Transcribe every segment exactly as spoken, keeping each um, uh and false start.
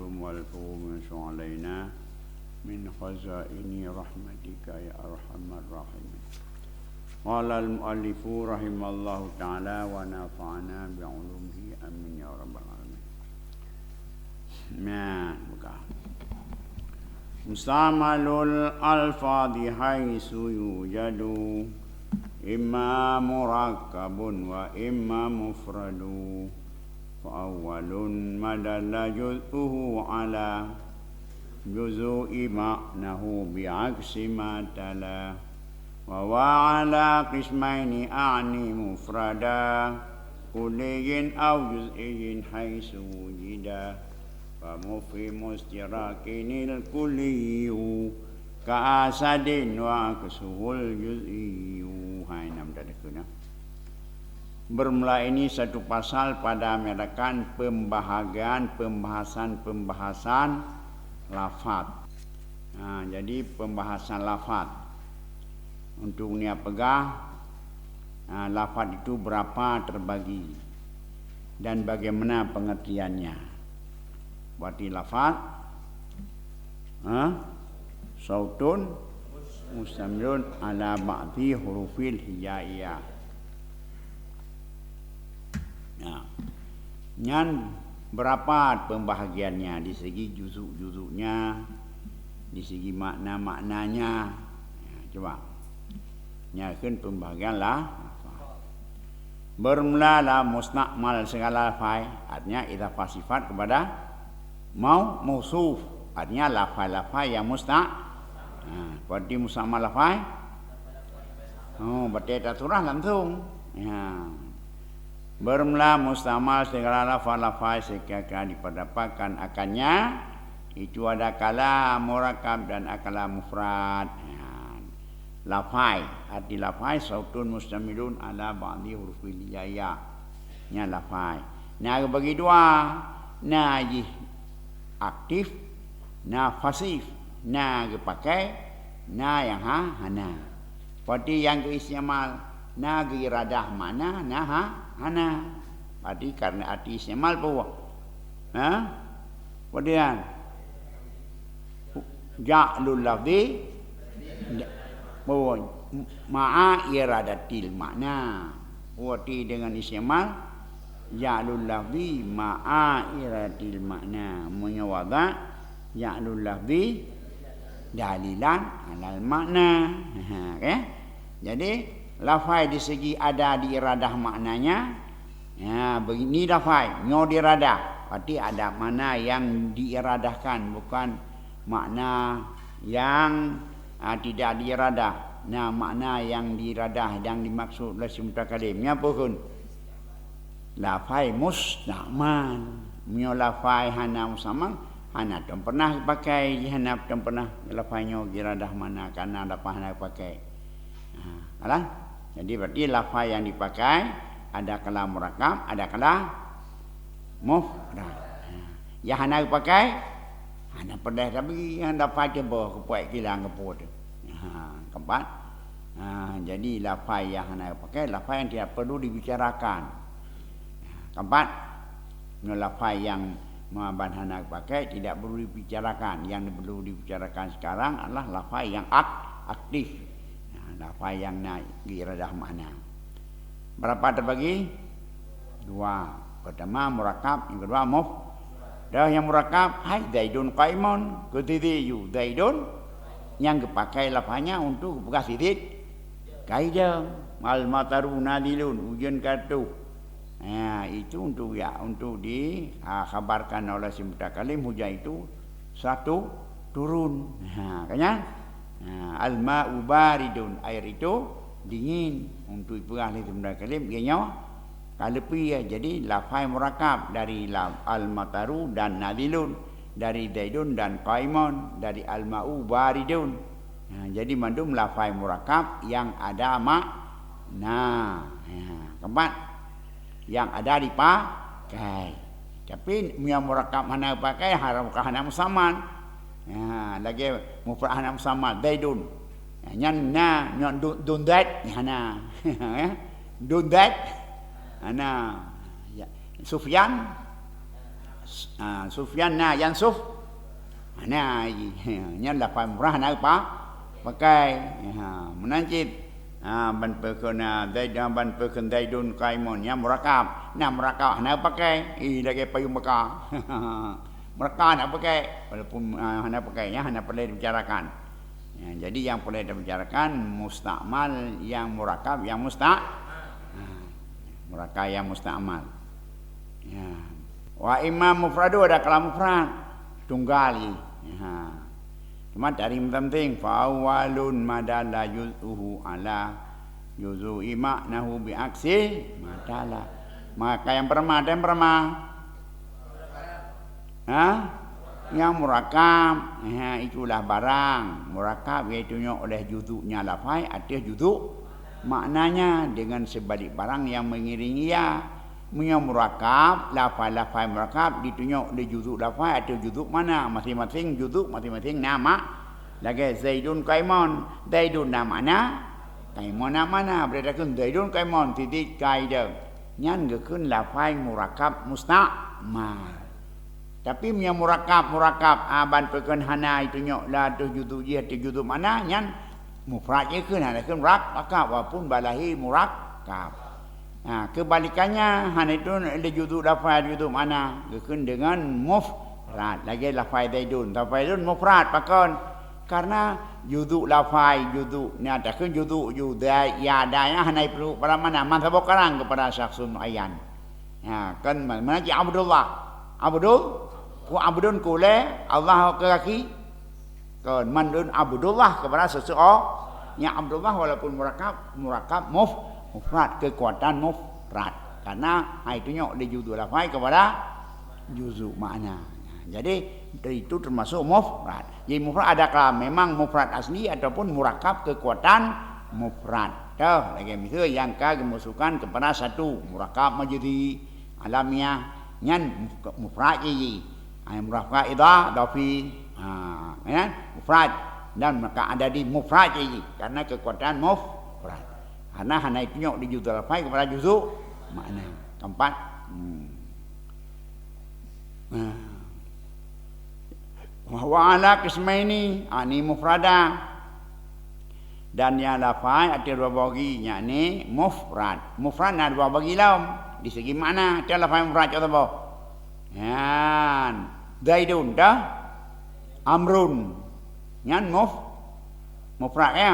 والفضل علينا من خزائن رحمتك يا أرحم الراحمين. قال المؤلف رحمه الله تعالى ونفعنا بعلومه آمين يا رب العالمين. Nah, buka. مستعمل الألفاظ حيث يوجد إما مركب وإما مفرد. فأول ما دل جزءه على جزء معناه بعكس ما تلا. وهو على قسمين أعني مفردا كلي أو جزئي حيث وجدا. فمفهم اشتراك الكلي كأسد وعكسه الجزئي. Hai, enam dah dekat, nah. Bermula ini satu pasal pada menyatakan pembahagian, pembahasan, pembahasan lafaz. Ha, jadi pembahasan lafaz. Untuk nia peugah, ha, lafaz itu berapa terbagi dan bagaimana pengertiannya. Berarti lafaz, ha, sautun mustamilun ala ba'di hurufil hijaiyah. Nah, nyan berapa pembahagiannya di segi juzuk-juzuknya, di segi makna-maknanya. Ya, coba. Nyan kan pembahagian lah. Bermula lah mustakmal segala lafai, artinya idafah sifat kepada mau mausuf, artinya lafai-lafai yang musta-, ha, berarti mustakmal lafai. Oh, berarti tak surah langsung. Ya. Bermula mustakmal segala lafai-lafai sekira-kira diperdapatkan akannya, itu ada kalam murakab dan ada kalam mufrad. Ya. Lafai, arti lafai sautun mustamilun ala ba'di hurufil hijaiyah. Nyan lafai. Na geubagi dua, na jih aktif, na pasif, na geupakai, na nyang ha-, hana. Berarti nyang geuistimal, na geuiradah makna, na ha-, hana. Berarti karena arti istimal peue? Ha? Berarti kan? Ja'lul lafzi, oh, ma'a iradatil makna. Berarti dengan istimal, ja'lul lafzi ma'a iradatil makna. Meunyoe wadha, ja'lul lafzi dalilan alal makna. Ha, okey? Jadi, lafai di segi ada di iradah maknanya, ya, begini lafai, nyoe di iradah. Berarti ada makna yang diiradahkan, bukan makna yang, ah, tidak diiradah. Nah, makna yang diiradah, yang dimaksud oleh si mutakalim. Nyan peue kheun? Lafai mustakmal. Meunyoe lafai hana mustakmal, hana tom pernah geupakai, hana tom pernah lafai nyoe geuiradah makna, karena lafai hana geupakai. Ha, alah. Jadi, berarti lafai yang dipakai ada kalam murakab, ada kalam mufrad. Ha. Yang hana geupakai, hana peureulèe tabri, nyang lafai teuboh keupuet kilang keupeue teuh. Ha, keempat. Ha, jadi lafai yang hana geupakai, lafai yang tidak perlu dibicarakan. Keempat, nyoe lafai yang ma-, ban hana geupakai tidak perlu dibicarakan. Yang perlu dibicarakan sekarang adalah lafai yang ak-, aktif. Nah, lafai yang na geuiradah makna. Berapa terbagi? Dua. Pertama murakab, yang kedua muf-, dah yang murakab, hai Zaidun qaimun, keu sidit yu Zaidun, nyang geupakai lafai nyan untuk geupeugah sidit kaideung. Al-mataru nazilun, ujeuen ka troh. Ha, itu untuk ya, untuk di, ha, khabarkan oleh si mutakalim hujan itu satu turun. Ha, kan nyan? Ha, al-ma'u baridun, air itu dingin. Untuk dipeugah lé si mutakalim, ianya ka leupie. Jadi, lafai murakab dari la-, al-mataru dan nazilun, dari zaidun dan qaimun, dari al-ma'u baridun. Ha, jadi, mandum lafai murakab yang ada makna. Ha, keempat. Yang ada dipakai. Tapi meunyoe murakab hana pakai, haram ka hana musamman. Ha, lagèe mufrad hana musamman, zaidun. Ha, nyan na, nyoe du-, dun zaid, hana. Ya. Dun zaid, hana. Ya. Sufyan, Ah, Sufyan na yansuf. Na, nyan lafai mufrad na pa-, pakai. Ha, meunan cit. Ha, ban peukheun na Zaid, ban peukheun Zaidun qaimun, nyan murakab. Na murakab hana pakai. Ih, lagèe payong baka. Murakab hana pakai. Walaupun, ah, hana pakai, nyan hana peureulèe dibicarakan. Ya, jadi nyang peureulèe dibicarakan mustakmal, nyang murakab, nyang musta-, ha, murakab nyang mustakmal. Ya. Wa imma mufradu, ada kalam mufrad, tunggal jih. Ya. Cuma dari penting, fa awwalun ma dalla juz'uhu ala juz'i ma'nahu bi aksi ma dalla. Maka yang perma, yang perma. Ha? Nyang murakab, ha, itulah barang. Murakab yaitu nyok oleh juzuknya lafai ateueh juzuk maknanya dengan sebalik barang yang mengiringi ia. Meunyoe murakab, lafai-lafai murakab ditunyok lé juzuk lafai ateueh juzuk makna, masing-masing juzuk, masing-masing na mak-, lagèe Zaidun qaimun. Zaidun na makna, qaimun na makna. Berarti takheun Zaidun qaimun, titik kai deuh. Nyan geukheun lafai murakab mustakmal. Tapi meunyoe murakab, murakab, a, ban peukheun hana itunyok lah ateueh juzuk jih, ateueh juzuk makna, nyan mufrad jih kheun, hana kheun murak-, murakab, walaupun balahi murakab. Ha, kebalikannya, hana itu lé juzuk lafai, juzuk makna, geukheun deungon mufrad. Lagèe lafai Zaidun. Lafai Zaidun mufrad, pakon? Karena juzuk lafai, juzuk, nyan takheun juzuk ju, da, ya, da, nyan hana jipeureulee pada makna, meusaboh karang keupada syakhsun muayyan. Ha, kan ma-, mana cit Abdullah? Abdul, ku Abdun ku lé, Allah keu gaki? Kon, man lôn Abdullah keupada seseorang. Nyan Abdullah walaupun murakab, murakab muf-, mufrad, keukuatan mufrad. Karena hai tunyok di juzuk lafai keupada juzuk makna. Jadi, itu termasuk mufrad. Jadi, mufrad ada kalam memang mufrad asli ataupun murakab keukuatan mufrad. Toh, lagèe miseue nyang ka geumusuhkan keupada satu, murakab majzi, alamiah, nyan muf-, mufrad jih. Ai murakab idha-, idhafi. Ha, kan? Mufrad. Dan maka adadi mufrad jih. Karena keukuatan mufrad. Karena hana itunyok di juzuk lafai keupada juzuk makna. Keempat. Hmm. Nah. Wa huwa ala qismaini, ani mufrada. Dan nyang lafai ateueh dua bagi, yakni mufrad. Mufrad na dua bagi lom, di segi makna, ateueh lafai mufrad contoh boh. Nyan, Zaidun dah, Amrun. Nyan muf-, mufrad, ya.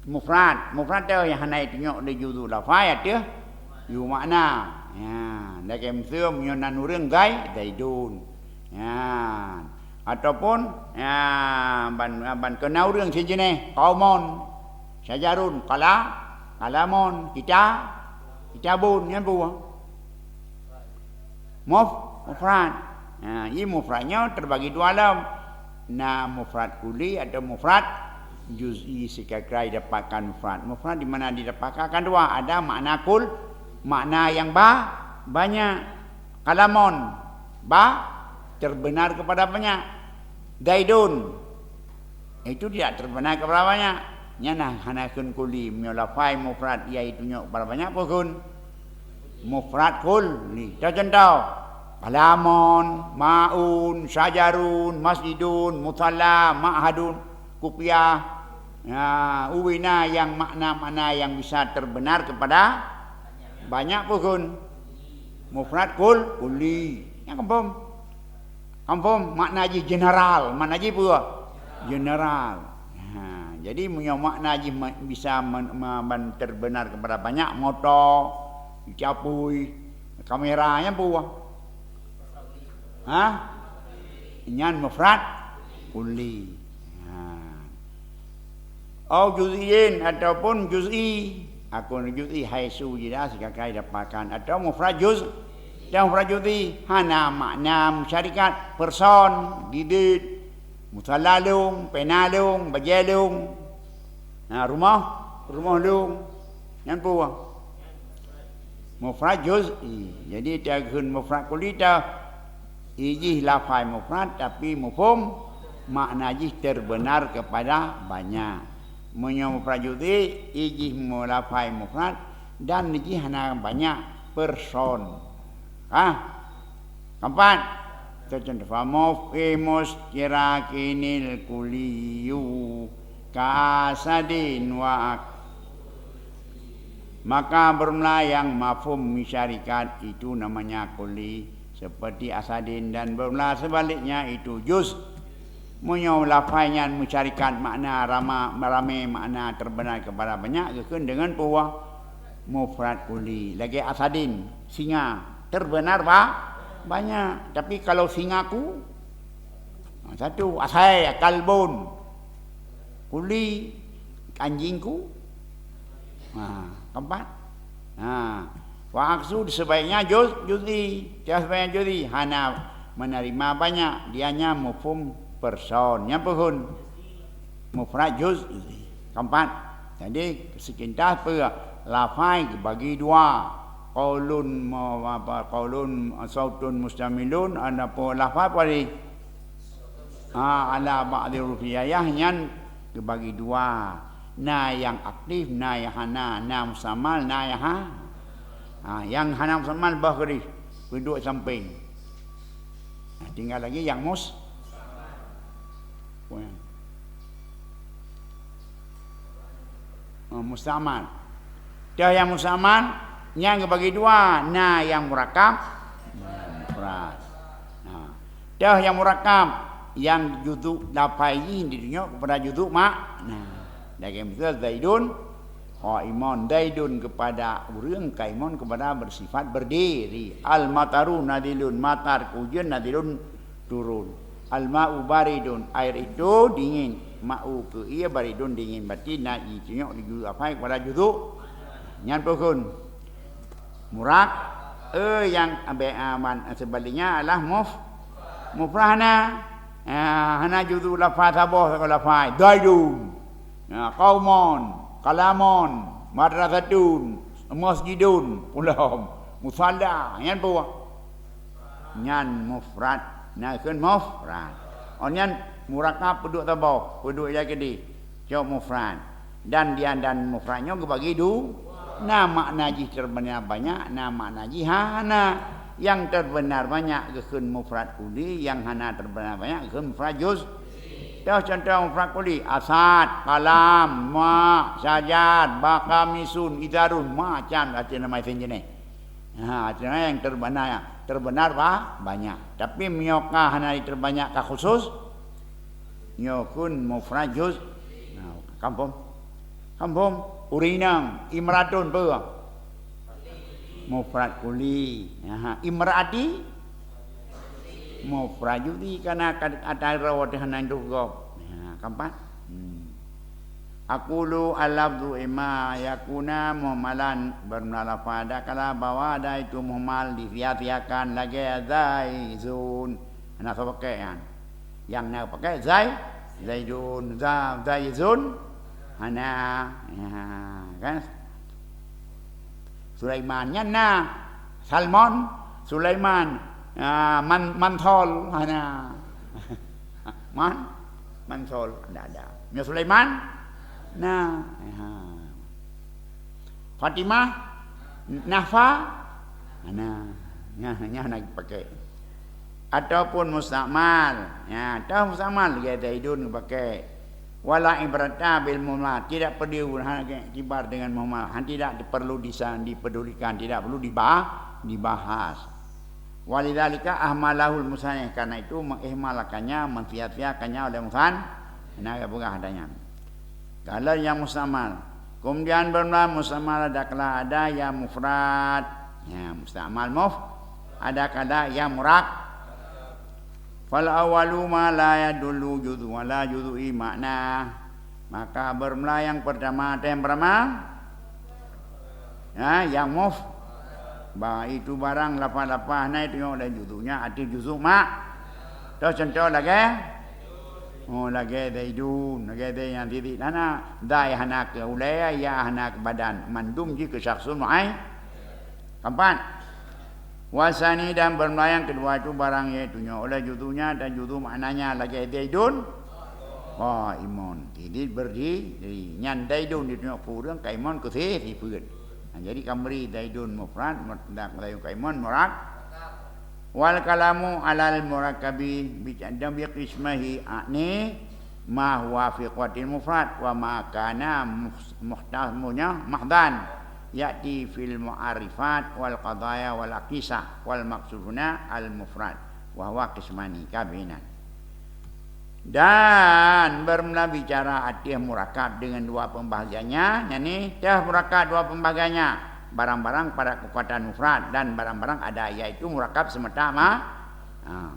Mufrad, mufrad tu nyang hana itunyok di juzuk lafai ateueh juzuk makna. Ya, lagèe miseue meunyoe nan ureueng Zai-, Zaidun. Ya, ataupun, ya, ban, ban keu na ureueng sijeuneh, qaumon, syajarun, qala-, qalamon, kita-, kitabun, nyan peue? Muf-, mufrad. Ha, jih mufrad nyoe terbagi dua lom. Na mufrad kulli atau mufrad juz'i, sikakra didapatkan mufrad. Mufrad di mana didapatkan? Kan dua, ada makna kul, makna yang ba-, banyak. Qalamon, ba-, terbenar kepada banyak. Zaidun, itu tidak terbenar kepada banyak. Nyan nah hana kheun kulli. Meunyoe lafai mufrad ya itunyok kepada banyak, peue kheun? Mufrad kulli. Contoh, qalamon, maun, syajarun, masjidun, musalla, ma'hadun, kupiah. Ya, ubena nyang makna-makna yang bisa terbenar kepada banyak, peue kheun? Mufrad kul-, kulli. Nyang confirm. Confirm, makna jih general. Makna jih peue? General. Ha, jadi meunyoe makna jih ma-, bisa men-, ma-, ban terbenar kepada banyak, moto, capui, kamera, nyan peue? Ha? Nyan mufrad kulli. Ha. Au juz'iyin ataupun juz'i. Aku juz'i haitsu jida sikakra didapatkan. Atau mufrad juz-, dan mufrad juz'i hana makna musyarikat, person, didit, musalla lôn, pena lôn, bajèe lôn. Nah, rumoh, rumoh lôn. Nyan peue? Mufrad juz'i. Jadi, takheun mufrad kulli ta, i jih lafai mufrad, tapi mufhum makna jih terbenar kepada banyak. Meunyoe mufrad juz'i, i jih mu-, lafai mufrad dan i jih hana banyak person. Ah. Keempat, contoh, fa mufhimus syirakinil kuliyu ka asadin wa ak-, maka bermula yang mafhum musyarikat itu namanya kuli, seperti asadin, dan bermula sebaliknya itu juz. Meunyoe lafai nyan musyarikat makna rama, ramé, makna terbenar kepada banyak, geukheun deungon peue? Mufrad kuli. Lagée asadin, singa, terbenar ba-, banyak. Tapi kalau singaku, ha, satu, asai, kalbun, kuli, anjingku. Ha, keempat. Ha, wa aksu sebaiknya juz, juz'i. Dia sebaiknya juz'i, hana menerima banyak, dia nya mufhum person. Nyang peukheun? Mufrad juz, juz'i. Keempat. Jadi, sekintas peue? Lafai bagi dua. Qaulun ma-, apa, qaulun sautun mustamilun, ada peue lafai apa tadi? Ha, ala ba'di hurufil hijaiyah nyan geubagi dua. Na nyang aktif, na nyang hana, na musammal, na nyang ha-, ha, nyang hana musammal bah keudeh, peuduek sampéng. Nah, tinggai lagi nyang mus-, oh, mustamal. Teuh nyang mustamal, nyang geubagi dua, na nyang murakab, mufrad. Nah, teuh nyang murakab, nyang juzuk lafai jih ditunyok keupada juzuk makna. Lagée misal Zaidun qaimun, Zaidun keupada ureuëng, qaimun keupada bersifat berdiri. Al-mataru nazilun, matar keu ujeuen, nazilun turun. Al-ma'u baridun, air itu dingin. Ma'u keu ié, baridun dingin. Berarti na jitunyok di juzuk lafai keupada juzuk. Nyan peukheun? Murak-, eh, nyang abée aman sebaliknya adalah muf-, mufrad hana. Ah, hana juzuk lafai saboh saboh lafai. Zaidun. Ah, qaumun, kalamun, madrasatun, masjidun, pulang, musalla. Nyan peue? Nyan mufrad, na kheun mufrad. Oh nyan murakab peuduek saboh, peuduek ilée keudeh, cok mufrad. Dan dia dan mufrad nyoe geubagi du-, na makna jih terbenar banyak, na makna jih hana. Nyang terbenar banyak geukheun mufrad kuli, nyang hana terbenar banyak geukheun mufrad juz. Toh contoh mufrad kuli, asad, kalam, ma, sajad, baka, misun, idarun, macam arti nama isim jeuneh. Ha, artinya nyang terbenar, terbenar ba-, banyak. Tapi meunyoe ka hana terbanyak ka khusus, nyoe kheun mufrad juz. Nah, kampung. Kampung. Ureuëng inong, imratun peue? Mufrad kuli. Ha, imraati? Mufrad juz'i, karena kad-, ata rawa teuh hana duh gob. Ha, keempat. Hmm. Aqulu al-lafzu imma yakuna muhmalan, bermakna lafaz ada kala bahwa ada itu muhmal, disia-siakan, lagée zaizun. Hana soe pakai nyan. Nyang na pakai zai-, zaidun, za-, zaizun. Hana. Ya, kan? Sulaiman nyan na. Salmon, Sulaiman, ah, Man-, Mansol, hana. Man-, Mansol, ndak ada. Nyoe Sulaiman? Na. Ha. Fatimah? Nahfa? Hana. Nyan, nyan hana dipakai. Ataupun mustakmal. Ya, toh mustakmal, lagée Zaidun dipakai. Wala ibrata bil muhmal, tidak perlu, hana iktibar dengan muhmal, han, tidak perlu disa-, dipedulikan, tidak perlu diba-, dibahas. Walidzalika ahmalahul musannif, karena itu mengihmalkannya, mensia-siakannya oleh musan-, nah, ya, peugah adanya. Kalau yang mustamal, kemudian bermula mustamal ada kala ada yang mufrad, ya, mustamal muf-, ada kala yang murak-, Fal awwalu ma la yadullu juz'u wa la juz'i makna. Maka bermula yang pertama, tem pertama. Ya, yang muf-, ba itu barang lafaz-lafaz na itu nyok dan juzuknya, arti juzuk mak. Toh contoh lagée? Oh, lagée Zaidun, lagée Zaid nyang titik hana, zai hana keu ulée, ya hana keu badan, mandum jih keu syakhsun muai-, Keempat, wasani dan bermula yang kedua itu barang yaitu nyoe oleh juzuknya dan juzuk maknanya lagée Zaidun qaimun. Jadi berdiri, nyan Zaidun ditunyok keu ureuëng, qaimun keu si-, sifeut. Nah, jadi ka meuri Zaidun mufrad, mut-, dan Zaidun qaimun murad. Wal kalamu alal murakkabi bi qismihi, a'ni ma huwa fi quwwatil mufrad wa ma kana muhtamunya mahdan, ya'ti fil mu'arifat wal qadaya wal aqisah, wal maqsuduna al mufrad wa huwa qismani kabinan. Dan bermula bicara ateueh murakab dengan dua pembahagiannya, yakni teuh murakab dua pembahagiannya, barang-barang pada kekuatan mufrad dan barang-barang ada, yaitu murakab semata ma-, ha,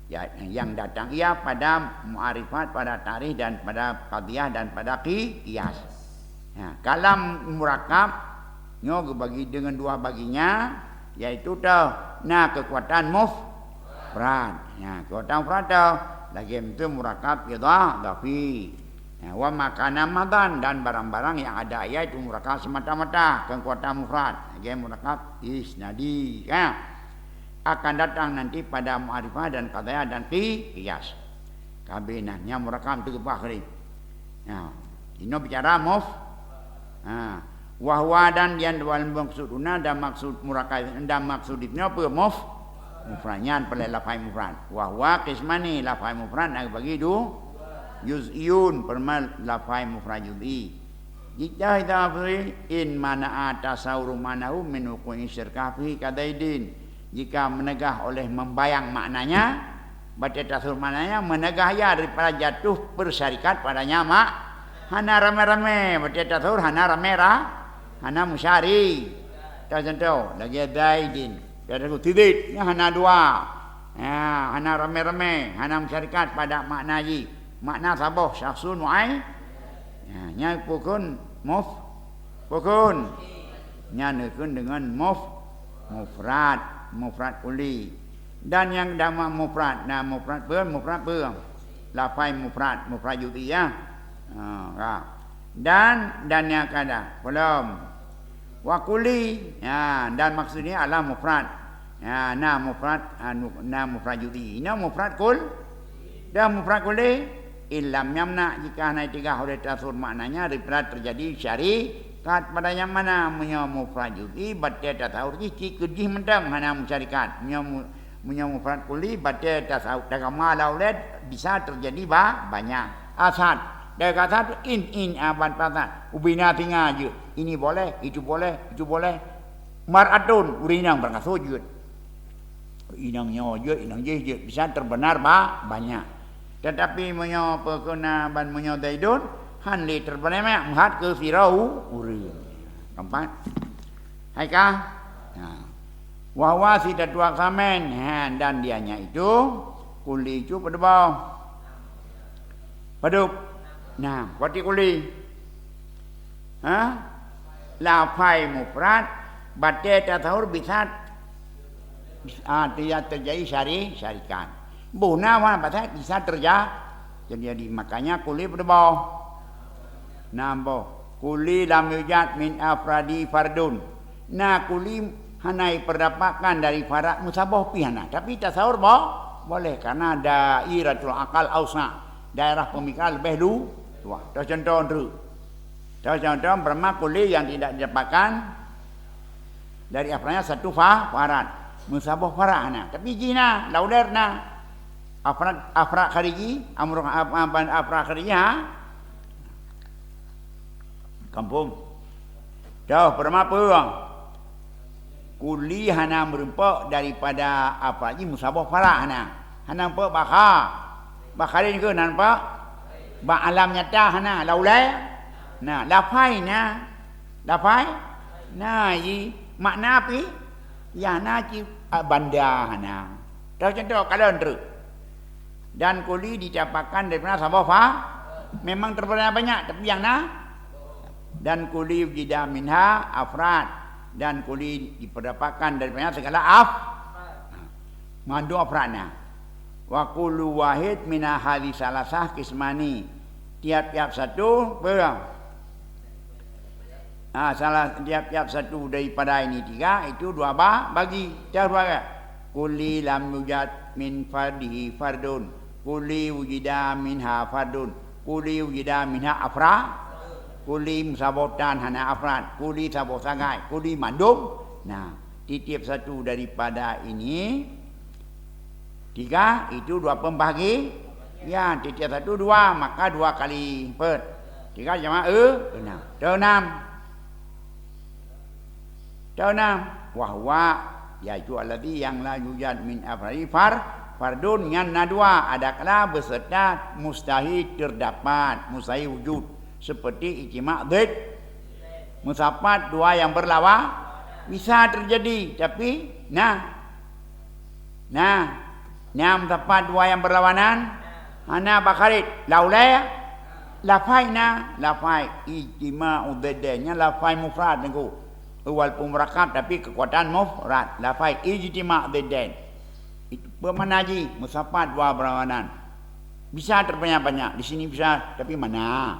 ya, yang datang ia pada mu'arifat, pada ta'rif dan pada qadiyah dan pada qi-, qiyas. Ha, kalam murakab nyoe geubagi dengan dua baginya, yaitu teuh na kekuatan muf-, mufrad. Ha, kekuatan mufrad teuh lagée meuteun murakab idha-, idhafi. Ha, wa ma kana mahdan, dan barang-barang yang ada yaitu murakab semata-mata, kekuatan mufrad, lagée murakab isnadi. Ha. Akan datang nanti pada mu'arifah dan qadiyah dan qi-, qiyas. Kabinan nyang murakab teugeubah kali. Ha, inoe bicara muf-, ha, wa huwa dan yang wal maksuduna dan maksud murakab dan maksud itu apa? Muf-, mufrad nyan peureulée lafai mufrad. Wa huwa qismani, lafai mufrad na bagi du-, juz'iyun, peureulée lafai mufrad juz'i. Jika kita in mana'a tasawuru ma'nahu min wuqu'i syirkah fihi kadaidin. Jika meunegah oleh membayang maknanya, berarti tasawur maknanya meunegah ia daripada jatuh bersyarikat padanya mak. Hana ramé-ramé, berarti tasawur hana ramé ra-, hana musyari. Contoh, lagée Zaidin. Dia tu tidit, nya hana dua. Ya, hana ramé-ramé, hana musyarikat pada makna jih. Makna saboh syakhsun mu'ai-, ya, nya pukun muf-, pukun. Nya neukun dengan muf-, mufrad, mufrad kuli. Dan nyang dama mufrad, na mufrad peue, mufrad peue? Lafai mufrad, mufrad juz'i ya. Ha, ka. Dan, dan nyang kada, belum. Wa kuli, ya, dan maksudnya adalah mufrad. Ya, na mufrad, anu, na mufrad juz'i. Ina mufrad kul-, dan mufrad kuli, illam yamna, jika hana itigah oleh tasawur maknanya, daripada terjadi syarikat pada yang mana, meunyoe mufrad juz'i, batal tasawur jih, cit keu jih mantong hana musyarikat. Meunyoe mu-, meunyoe mufrad kuli, batal tasawur, tagama lauled bisa terjadi ba-, banyak. Asad, dari kata tu in, in, aban pasad, ubina singa je. Ini boleh, itu boleh, itu boleh. Mar'atun, ureueng inong beurangkasoe jeuet. Inong nyoe jeuet, inong jéh jeuet, bisa terbenar ba-, banyak. Tetapi meunyoe peukena ban meunyoe Zaidun, han lé terbenar meuhat keu sidroe ureueng. Keempat. Hai ka? Nah. Wa huwa sittatu aqsamin. Ha, dan dianya itu kuli itu padub. Padub. Nah, berarti kuli. Ha? Lafai mufrad, batal tasawur bisa, ah, bisa terjadi syari-, syarikat. Boh na wa batal bisa terja-, terjadi. Makanya kuli berboh. Nambah. Kuli lam yujad min afradi fardun. Na kuli hana iperdapatkan dari farad musaboh pih hana. Tapi tasawur boh, boleh karena dairatul akal ausa. Daerah pemikiran lebih lu-, luas. Contoh tu. Contoh, perma kuli yang tidak didapatkan dari afradnya satu fa-, farad. Musaboh farad hana. Tapi jih na, lauler na. Afrad, afrad khariji, amru, ap-, ap-, afrad khariji, ha? Kampung. Dah, perma peue? Kuli hana meureumpok daripada afrad jih musaboh farad hana. Hana meureumpok bak kha. Bak kharin ke hana meureumpok? Bak alam nyata hana, laulai? Nah, lafai na. Lafai? Na, i makna pi? Ya na cit, ah, banda hana. Tahu contoh, kalon treuk. Dan kuli didapatkan daripada saboh fa-, memang terpedaya banyak, tapi yang na, dan kuli wujida minha afrad, dan kuli diperdapatkan daripada segala af-, mandum afrad na. Wa kullu wahid mina hadhi salasah kismani, tiap-tiap satu, peue? Ah, salah tiap-tiap satu daripada ini tiga, itu dua ba-, bagi. Tiap dua ga. Kuli lam yujad min fardihi fardun. Kuli wujida minha fardun. Kuli wujida minha afra-, kuli musabotan hana afrad. Kuli saboh sagai. Kuli mandum. Nah, tiap-tiap satu daripada ini, Tiga, itu dua peubahagian. Tiep-tiep satu dua, maka dua kali empat. Tiga jama e, enam. Teunam. Teunam. Wa huwa, yaitu alladzi yang la yujad min afradi far, fardun nyan na dua, adakala beserta mustahil terdapat, mustahil wujud. Seperti ijtima' zid. Musapat dua yang berlawa-, bisa terjadi, tapi nah. Nah. Nah, musapat dua yang berlawanan. Hana bakharit. Laulai. Lafai na. Lafai ijtima'u ziddain. Nyan lafai mufrad niko. Walaupun murakkab, tapi kekuatan mufrad. Lafai ijtima' ziddain. Itu bermakna ji, musapat dua berlawanan. Bisa terbanyak-banyak. Di sini bisa, tapi mana?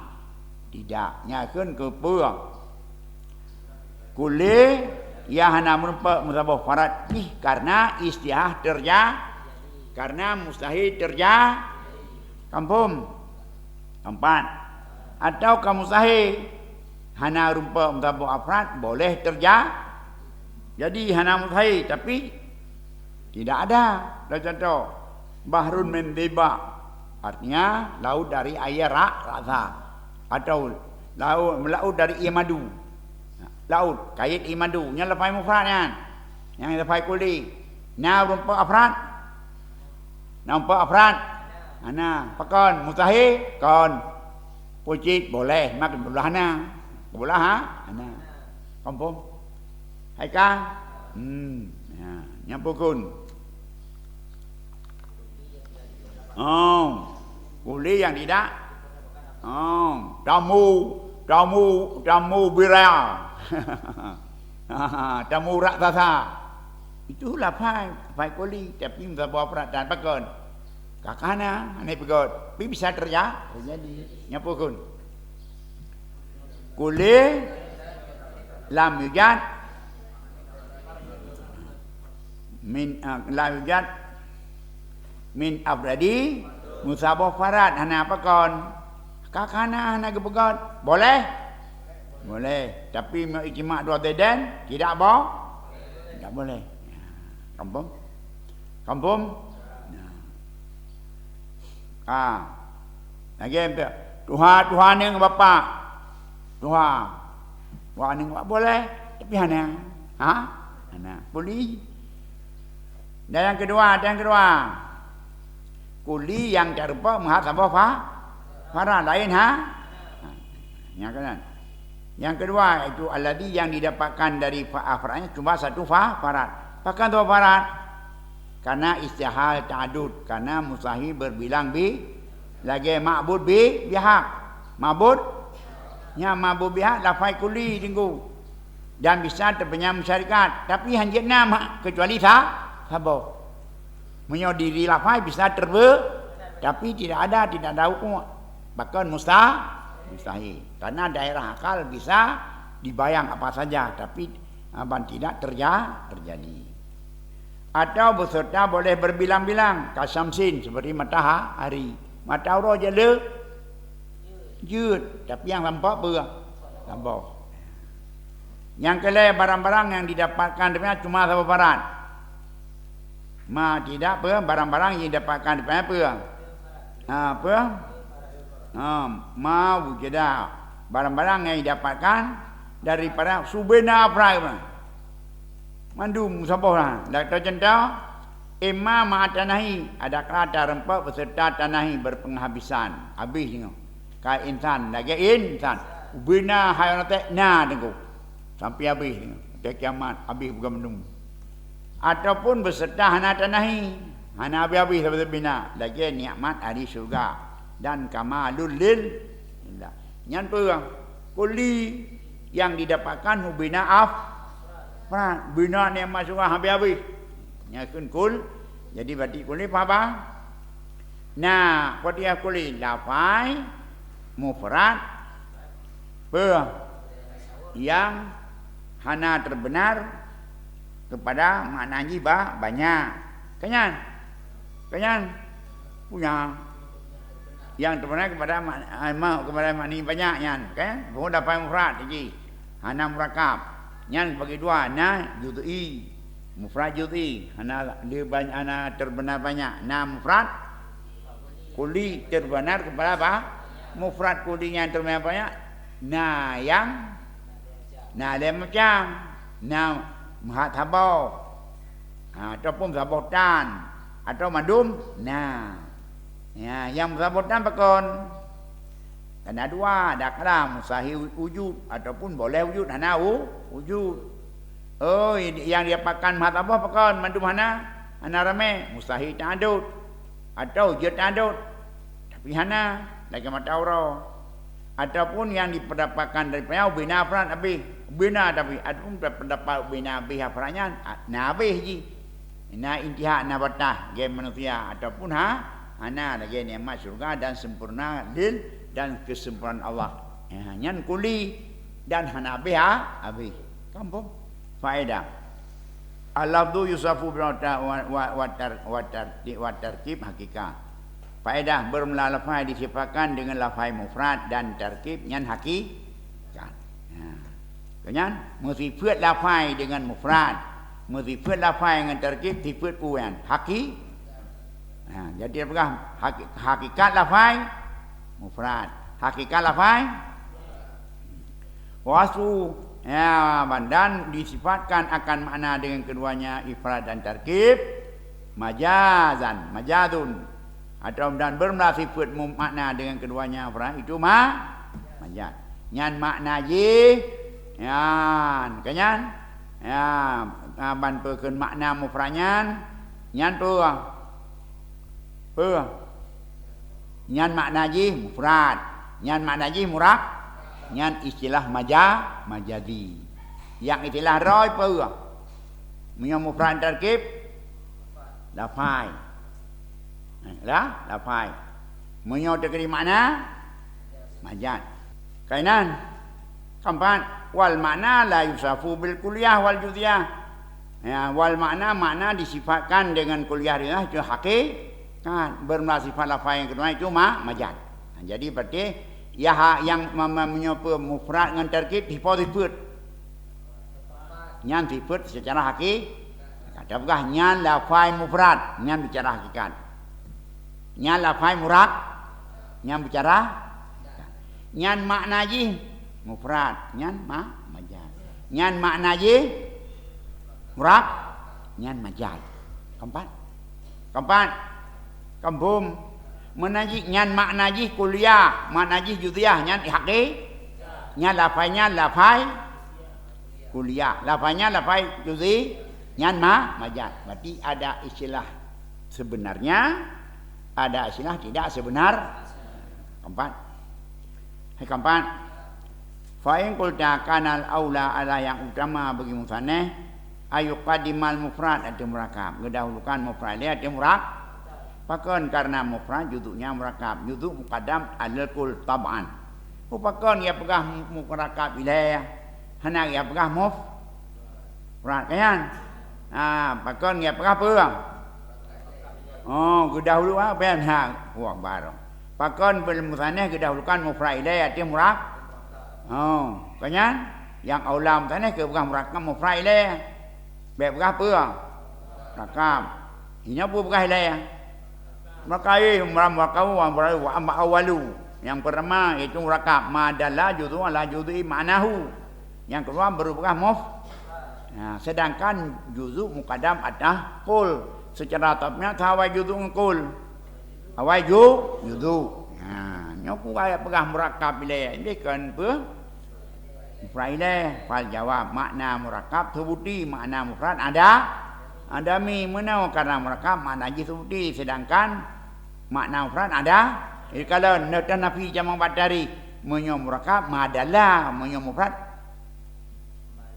Tidak. Nyan kheun keu peue? Kulli nyang hana meurumpok meusaboh farad pih karena istihal terja-, karena mustahil terja-, kampung. Keempat. Atau ka mustahil hana rumpok meusaboh afrad boleh terja-, jadi hana mustahil, tapi tidak ada. Dah contoh, bahrun min dhibah, artinya laut dari air ra-, rasa, atau laut, laut dari air madu. Laut, kait air madu, nyan lafai mufrad nyan. Nyang lafai kulli. Na rumpok afrad? Na rumpok afrad? Hana. Pakon? Mustahil? Kon. Pucit boleh, mak boleh hana. Boleh ha? Hana. Kampung. Hai kan? Hmm. Ya, nyan pukun. Oh, kulli yang tidak. Oh, tamu, tamu, tamu bira. Tamu raksasa. Itu lafai, lafai kulli, tapi meusaboh afrad dan pakon. Kakana, hana peugöt. Tapi bisa terja-, terjadi. Nyan pukun. Kulli lam yujad min, ah, lam yujad min afradi meusaboh farad hana pakon. Ka hana, hana geupeugöt. Boleh? Boleh. Tapi meuijtima' dua ziddain tidak bo-, tidak boleh. Kampung? Kampung? Nah. Ah. Lagèe tuha, tuha neng bapak. Tuha. Tuha neng bapak boleh, tapi hana. Ha? Hana. Kulli. Dan yang kedua, dan yang kedua. Kulli yang tarumpok meuhat saboh fa-, farad lain ha? Yang kedua, yang kedua itu alladzi yang didapatkan dari fa-, afradnya cuma satu fa-, farad. Pakon satu farad? Karena istihal ta'adud, karena mustahil berbilang bi-, lagèe ma'bud bi-, bihaq. Ma'bud, nya ma'bud bihaq lafai kulli tinggu. Dan bisa terpenyang musyarikat, tapi hanjeuet na ma-, kecuali sa-, saboh. Meunyoe di lafai bisa terbe-, tapi tidak ada, tidak ada hukum. Bahkan musta-, mustahil. Karena daerah akal bisa dibayang apa saja, tapi, ah, ban tidak terja-, terjadi. Atau beserta boleh berbilang-bilang, kasyamsin, seperti matahari. Mata uroe je le-, jeuet, tapi nyang lampôh peue? Lampôh. Nyang keulhèe, barang-barang nyang didapatkan daripada cuma saboh farad. Ma tidak peue, barang-barang nyang didapatkan daripada peue? Ha, peue? Ha, ma wujada. Barang-barang nyang didapatkan daripada hubena afrad. Mandum saboh lah. Dak teucuntoh, imma ma'a tanahi, adakala tarumpok beserta tanahi berpenghabisan. Habis nyoe. Ka insan, lagèe insan. Ubena hai orang tek na teungku. Sampai habis nyoe. Sampai kiamat, habis bukan mendung. Ataupun beserta hana tanahi. Hana habis-habis sabe-sabe na. Lagèe nikmat ahli syurga. Dan kamalul lil-, lillah. Nyan peue? Kulli yang didapatkan hubena af-, afrad. Bina nikmat syurga habis-habis. Nyan kheun kul-, jadi berarti kulli paham? Nah, kuatiyah kulli lafai mufrad peue yang hana terbenar kepada makna jih ba-, banyak. Kan nyan? Kan nyan? Punya. Yang terbenar kepada mak-, ah, ma-, kepada makna banyak nyan, kan? Bukan lafai mufrad jih. Hana murakkab. Nyan bagi dua, na juz'i. Mufrad juz'i, hana le-, banyak, hana terbenar banyak. Na mufrad kulli terbenar kepada apa? Mufrad kulli nyang terbenar banyak. Na nyang, na lhèe macam. Na meuhat saboh. Ha, ataupun saboh tan. Atau mandum na. Ya, nyang saboh tan pakon? Kan na dua, dakhala mustahil wujud ataupun boleh wujud, hana wu-, wujud. Oh, nyang didapatkan meuhat saboh pakon? Mandum hana, hana ramé, mustahil ta'adud. Atau jeuet ta'adud, tapi hana, lagèe mata uroe. Ataupun nyang didapatkan daripada ubena afrad habéh, ubena tapi, ataupun pendapat ubena habéh afrad nyan, a, na habéh jih. Na intihak, na batas, lagèe manusia, ataupun ha, hana, lagèe nikmat syurga dan sempurna lil, dan kesempurnaan Allah. Ya, nyan kulli dan hana habéh ha, habéh. Kampung. Faedah. Al-lafzu yusafu bil wa-, wa-, wa-, tar-, wa tarti-, wa tarkib hakikah. Faedah, bermula lafai disifatkan dengan lafai mufrad dan tarkib nyan hakikat. Ha. Keunyan, meusifeuet lafai dengan mufrad, meusifeuet lafai ngon tarkib, sifeuet peue nyan? Haki-, ha, jadi peugah haki-, hakikat lafai mufrad, hakikat lafai wasfu, ya, ban dan disifatkan akan makna dengan keduanya ifrad dan tarkib, majazan, majazun, atau dan bermula sifeuet mu-, makna dengan keduanya ifrad itu ma-, majaz. Nyan makna jih, nyan, keunyan, ya, ban peue kheun makna mufrad nyan, nyan peue? Peue? Nyan makna jih mufrad. Nyan makna jih murak-, nyan istilah maja-, majazi. Nyang istilah droe peue? Meunyoe mufrad tarkib, lafai. Eh, lah, lafai. Meunyoe teukeudi makna, majaz. Kainan. Keempat, wal makna la yusafu bil kulliyah wal juz'iyah. Ya, wal makna, makna disifatkan dengan kulliyah, juz'iyah, itu hakikat. Bermula sifat lafai nyang keudua itu ma-, majaz. Nah, jadi berarti ya ha-, nyang ma-, ma-, meunyoe peue mufrad ngon tarkib, sipo sifeuet. Nyan sifeuet secara haki-, kata peugah nyan lafai mufrad, nyan bicara hakikat. Nyan lafai murak-, nyan bicara, nyan makna jih mufrad, nyan ma-, majaz. Nyan makna jih murak-, nyan majaz. Keempat. Keempat. Kampung. Meunan jih, nyan makna jih kulliyah, makna jih juz'iyah, nyan haki-, nyan lafai nyan lafai kulliyah. Lafai nyan lafai juz'i, nyan ma-, majaz. Berarti ada istilah sebenarnya, ada istilah tidak sebenar. Keempat. Hai keempat. Fa in qulta kanal aula, adalah nyang utama bagi musaneh, ayuqaddimal mufrad ateueh murakab. Geudahulukan mufrad lé ateueh murak-, pakon? Karena mufrad juzuknya murakab. Juzuk muqaddam alal kull tab'an. Pakon ya peugah mu-, murakab ilée? Hana ya peugah muf-, Mufrad, kan? Ha, pakon ya peugah peue? Oh, geudahulu apa? Ha, wah, baru. Pakon bil musaneh geudahulukan mufrad ilée ateueh murak-, oh, kan nyan? Nyang aula musaneh keu peugah murakab mufrad ilée. Bék peugah peue? Murakab. Inoe peue peugah ilée? Maka, eh, muram wa kawu wa murayu wa amma awalu. Nyang pertama yaitu murakab, ma dalla juz'u ala juz'i ma'nahu. Nyang keudua baru peugah muf-, nah, sedangkan juz'u muqaddam atas kull. Secara tabiat awai juz'u ngon kull. Awai ju-, juz'u. Nah, nyoe ku ayat peugah murakab ilée. Ini kan peue? Mufrad ilée, fal jawab, makna murakab subuti, makna mufrad ada, adami. Meunoe karena murakab makna jih subuti, sedangkan makna mufrad ada. Jadi kalau neutan nafi jamak baktari, meunyoe murakab ma dalla, meunyoe mufrad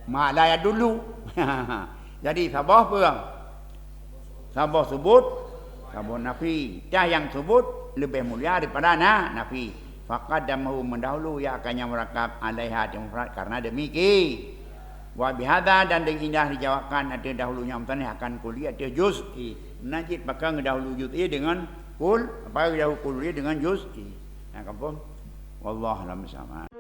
ma la yadullu. Jadi saboh peue? Saboh subut, saboh nafi. Dah nyang subut leubeh mulia daripada na-, nafi. Faqaddamahu, meudahulu ya akan nyang murakab, alaiha, ateueh mufrad, karena demikian. Wa bihadza, dan deungon indah dijawabkan ateueh dahulu nyang musaneh akan kulli ateueh juz'i. Meunan cit pakon geudahulu juz'i deungon kull, pakon geudahulu kulli deungon juz'i. Nah, kampung. Wallahu a'lam bishawab.